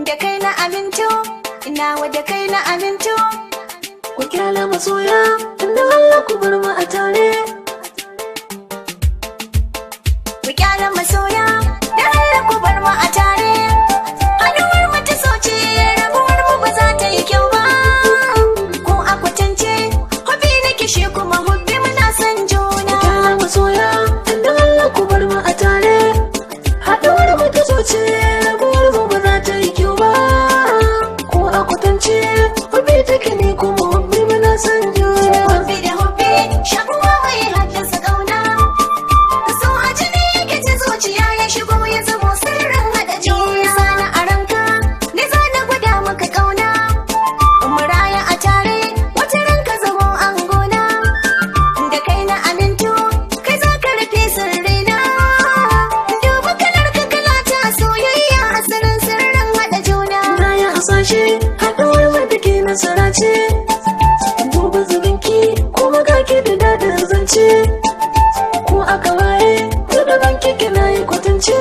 Da kai na amintu, nawa da kai na amintu. Ku kyale masoya, inda Allah ku bar mu a tare. Ku kyale masoya, da Allah ku bar mu a tare. Haduwar mu ta soce, rabuwar mu ba za ta yi kyau ba. Ko a kwatance, hobi nake shi kuma hubbi, muna son juna. Ku kyale masoya, inda Allah ku bar mu a tare. Haɗuwar mu ta soce, rabuwar mu ba za ta yi kyau ba. Ko a kwatance, hubbi take ni kuma hubbi, muna son juna. Hubbi da hubbi, shakuwa mai haddasa ƙauna. So a jini yake ta zuciya ya shigo ya zamo sirrin haɗa juna. Sana a ranka, ni zana gwada maka ƙauna. Mu raya a tare, wata ranka zamo angona. Da kai na amintu, kai za ka rufe sirrina. Duba kalar ka kala ta soyayya, asalin sirrin haɗa juna. Na yi hasashe, haɗuwar mu da ke nasara ce. Duba zubinki, kuma ga ke da daɗin zance. Ko aka waye, da daban kike na yi kwatance.